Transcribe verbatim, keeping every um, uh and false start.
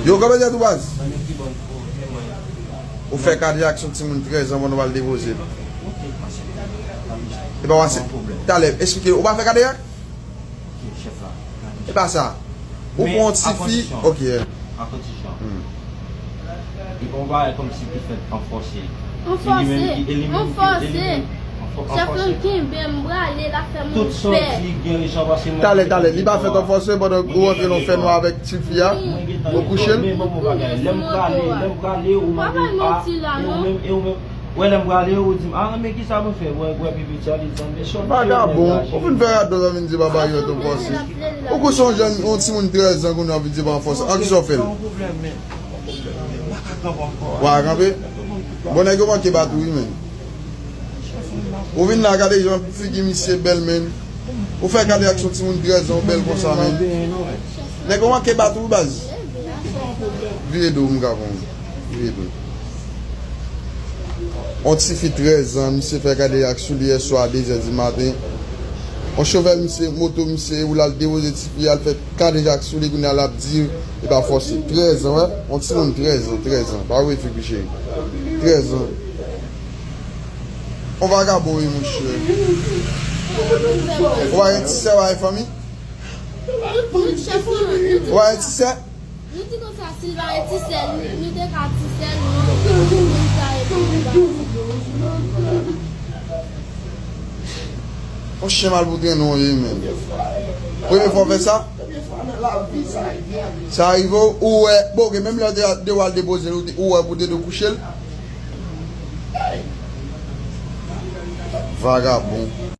Yo, kòman w ap di tou, baz? Ou fè kadejak sou timoun trèz an, bon, nou pral depoze l. E pa w ap se talè, eksplike, ou pa fè kadejak? E pa sa. Ou pran yon tifi, ok. A kondisyon. Hmm. Li pa yon bagay kòmsi ki fèt an fòse. An fòse. An fòse. Chèf lan kenbe m, m prale, l ap fè m pè. Talè, talè, li pa fèt an fòse pandan ou rantre nan fènwa avèk tifi a, ou kouche l. Lè m prale, lè m prale, ou mande m, a, e ou menm, e ou menm. Wè, lè m prale, ou di m, a, men kisa mwen fè? Wè, wè, pipi, tchè, li di m, mesye, vagabon, ou vin fè radòt, ou vin di baba yo an fòse. Ou kouche yon jèn, yon timoun trèz an, kounye a w vin di pa an fòse. An kisa w fè l? Ou pa kanpe? Bon, nèg yo manke bat ou, wi, men. Ou vin la, gade jan figi misye bèl, men. Ou fè kadejak sou timoun trèz an, ou bèl konsa, men. Nèg yo manke bat ou, baz. Vire do, m ka konn. Vire do. On tifi trèz an, misye fè kadejak sou li yèswa a de zè di maten. On chofè misye, moto misye, ou l al depoze tifi a, l fè kadejak sou li, kounye a l ap di, e pa fòse. Trèz an, wè. On timoun trèz an, trèz an. Pa wè figi cheri. Trèz an. On vagabon, wi, monchè. Ou pa gen ti sè, ou pa gen fanmi? Ou pa gen ti sè? Nou di konsa, si l pa gen ti sè, nou te ka ti sè l, non, nou ta ede l. On chen mal pou trennen w ye, men. Premye fwa w fè sa? Sa rive w, ou wè, bon, ok, menm lè w te, te al depoze l, ou te, ou wè pou te dwe kouche l. Vagabon.